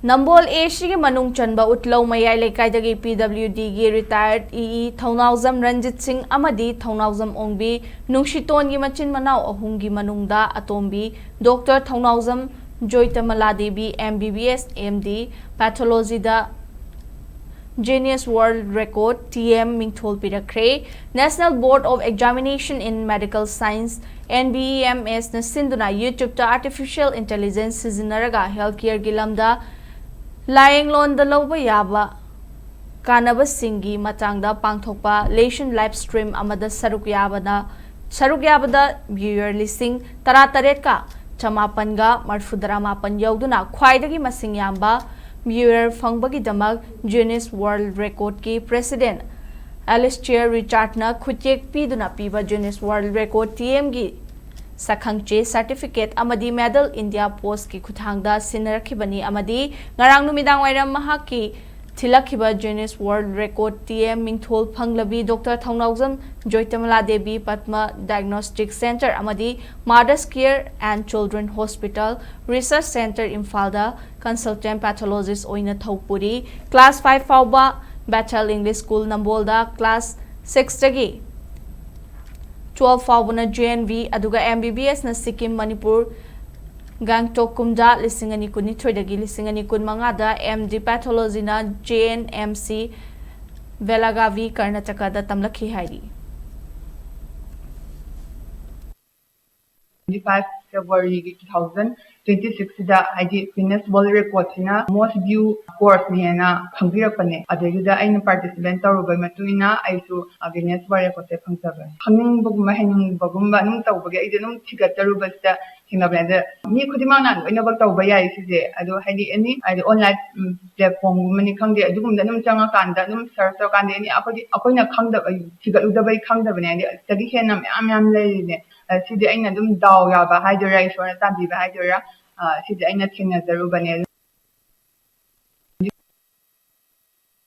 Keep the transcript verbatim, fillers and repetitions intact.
ꯅꯝꯕꯣꯜ ꯑꯦ ꯁꯤꯒꯤ ꯃꯅꯨꯡ ꯆꯟꯕ ꯎꯠꯂꯧ ꯃꯌꯥꯏ ꯂꯩꯀꯥꯏꯗꯒꯤ ꯄꯤ ꯗꯕ꯭ꯂꯤꯌꯨ ꯗꯤꯒꯤ ꯔꯤꯇꯥꯌꯔꯠ ꯏ ꯏ ꯊꯧꯅꯥꯎꯖꯝ ꯔꯟꯖꯤꯠ ꯁꯤꯡ ꯑꯃꯗꯤ ꯊꯧꯅꯥꯎꯖꯝ ꯑꯣꯡꯕꯤ ꯅꯨꯡꯁꯤꯇꯣꯟꯒꯤ ꯃꯆꯤꯟ ꯃꯅꯥꯎ ꯑꯍꯨꯝꯒꯤ ꯃꯅꯨꯡꯗ ꯑꯇꯣꯝꯕꯤ doctor Thounaojam Joitamala Devi, M B B S, M D, ꯄꯦꯊꯣꯂꯣꯖꯤꯗ Guinness World Record, T M, ꯃꯤꯡꯊꯣꯜ ꯄꯤꯔꯛꯈ꯭ꯔꯦ꯫ National Board of Examination in Medical Science, N B E M ꯑꯦꯁꯅ ꯁꯤꯟꯗꯨꯅ YouTube-ꯇ artificial intelligence ꯁꯤꯖꯤꯟꯅꯔꯒ health care-ꯒꯤ ꯂꯝꯗ ꯂꯥꯌꯦꯡꯂꯣꯟꯗ ꯂꯧꯕ ꯌꯥꯕ ꯀꯥꯟꯅꯕꯁꯤꯡꯒꯤ ꯃꯇꯥꯡꯗ ꯄꯥꯡꯊꯣꯛꯄ ꯂꯦꯁꯟ live stream ꯑꯃꯗ ꯁꯔꯨꯛ ꯌꯥꯕꯅ, ꯁꯔꯨꯛ ꯌꯥꯕꯗ viewer ꯂꯤꯁꯤꯡ ꯇꯔꯥꯇꯔꯦꯠꯀ ꯆꯃꯥꯄꯟꯒ ꯃꯔꯐꯨꯇꯔꯥꯃꯥꯄꯟ ꯌꯧꯗꯨꯅ ꯈ꯭ꯋꯥꯏꯗꯒꯤ ꯃꯁꯤꯡ ꯌꯥꯝꯕ viewer ꯐꯪꯕꯒꯤꯗꯃꯛ Guinness World Record-ꯀꯤ president Alistair Richard-ꯅ ꯈꯨꯠꯌꯦꯛ ꯄꯤꯗꯨꯅ ꯄꯤꯕ Guinness World Record, ꯇꯤ ꯑꯦꯝꯒꯤ ꯁꯛꯈꯪꯆꯦ, certificate ꯑꯃꯗꯤ medal India Post-ꯀꯤ ꯈꯨꯠꯊꯥꯡꯗ ꯁꯤꯟꯅꯔꯛꯈꯤꯕꯅꯤ ꯑꯃꯗꯤ ꯉꯔꯥꯡ ꯅꯨꯃꯤꯗꯥꯡ ꯋꯥꯏꯔꯝ ꯃꯍꯥꯛꯀꯤ ꯊꯤꯜꯂꯛꯈꯤꯕ Guinness World Record, T M, ꯃꯤꯡꯊꯣꯜ ꯐꯪꯂꯕꯤ doctor Thounaojam Joitamala Devi Padma Diagnostic Centre ꯑꯃꯗꯤ Mothers Care and Children Hospital Research Centre ꯏꯝꯐꯥꯜꯗ consultant pathologist ꯑꯣꯏꯅ ꯊꯧ ꯄꯨꯔꯤ꯫ Class five ꯐꯥꯎꯕ Bethel English School ꯅꯝꯕꯣꯜꯗ, class six-ꯇꯒꯤ twelve ꯐꯥꯎꯕꯅ ꯖꯦ ꯑꯦꯟ ꯚꯤ, ꯑꯗꯨꯒ ꯑꯦꯝ ꯕꯤ ꯕꯤ ꯑꯦꯁꯅ ꯁꯤꯛꯀꯤꯝ, ꯃꯅꯤꯄꯨꯔ, ꯒꯥꯡꯇꯣꯛ ꯀꯨꯝꯖꯥ ꯂꯤꯁꯤꯡ ꯑꯅꯤ ꯀꯨꯟꯅꯤꯊꯣꯏꯗꯒꯤ ꯂꯤꯁꯤꯡ ꯑꯅꯤ ꯀꯨꯟꯃꯉꯥꯗ, ꯑꯦꯝ ꯗꯤ Pathology-ꯅ J N M C Belagavi, ꯀꯔꯅꯥꯇꯀꯥꯗ ꯇꯝꯂꯛꯈꯤ ꯍꯥꯏꯔꯤ꯫ Twenty five February-ꯒꯤ two thousand twenty six-ꯁꯤꯗ, ꯍꯥꯏꯗꯤ, Guinness World Record-ꯁꯤꯅ most view course-ꯅꯦꯅ ꯈꯪꯕꯤꯔꯛꯄꯅꯦ꯫ ꯑꯗꯩꯗꯨꯗ ꯑꯩꯅ participate ꯇꯧꯔꯨꯕꯒꯤ ꯃꯇꯨꯡ ꯏꯟꯅ ꯑꯩꯁꯨ, ꯑ, Guinness World Record-ꯁꯦ ꯐꯪꯖꯕꯅꯦ꯫ ꯈꯪꯅꯤꯡꯕꯒꯨꯝꯕ, ꯍꯩꯅꯤꯡꯕꯒꯨꯝꯕ ꯑꯗꯨꯝ ꯇꯧꯕꯒꯤ ꯑꯩꯁꯦ ꯑꯗꯨꯝ ꯊꯤꯒꯠꯆꯔꯨꯕꯁꯤꯗ ꯊꯦꯡꯅꯕꯅꯦ꯫ ꯑꯗ ꯃꯤ ꯈꯨꯗꯤꯡꯃꯛꯅ ꯂꯣꯏꯅꯃꯛ ꯇꯧꯕ ꯌꯥꯏ ꯁꯤꯁꯦ꯫ ꯑꯗꯣ, ꯍꯥꯏꯗꯤ, any, ꯍꯥꯏꯗꯤ, online, ꯎꯝ, platform-ꯒꯨꯝꯕꯅꯤ ꯈꯪꯗꯦ, ꯑꯗꯨꯒꯨꯝꯕꯗ ꯑꯗꯨꯝ ꯆꯪꯉꯀꯥꯟꯗ ꯑꯗꯨꯝ search ꯇꯧꯔꯀꯥꯟꯗ, any, ꯑꯩꯈꯣꯏꯗꯤ, ꯑꯩꯈꯣꯏꯅ ꯈꯪꯗꯕ, ꯊꯤꯒꯠꯂꯨꯗꯕꯩ ꯈꯪꯗꯕꯅꯦ꯫ ꯍꯥꯏꯗꯤ, ꯑꯁꯤꯗꯒꯤ ꯍꯦꯟꯅ ꯃꯌꯥꯝ ꯃꯌꯥꯝ ꯂꯩꯔꯤꯅꯦ꯫ ꯑ, ꯁꯤꯗꯤ ꯑꯩꯅ ꯑꯗꯨꯝ ꯗꯥꯎ ꯌꯥꯕ ꯍꯥꯏꯗꯣꯏꯔꯥ, ꯏꯁꯣꯔꯅ ꯆꯥꯟꯕꯤꯕ ꯍꯥꯏꯗꯣꯏꯔꯥ, ꯑ, ꯁꯤꯗꯤ ꯑꯩꯅ ꯊꯦꯡꯅꯖꯔꯨꯕꯅꯦ꯫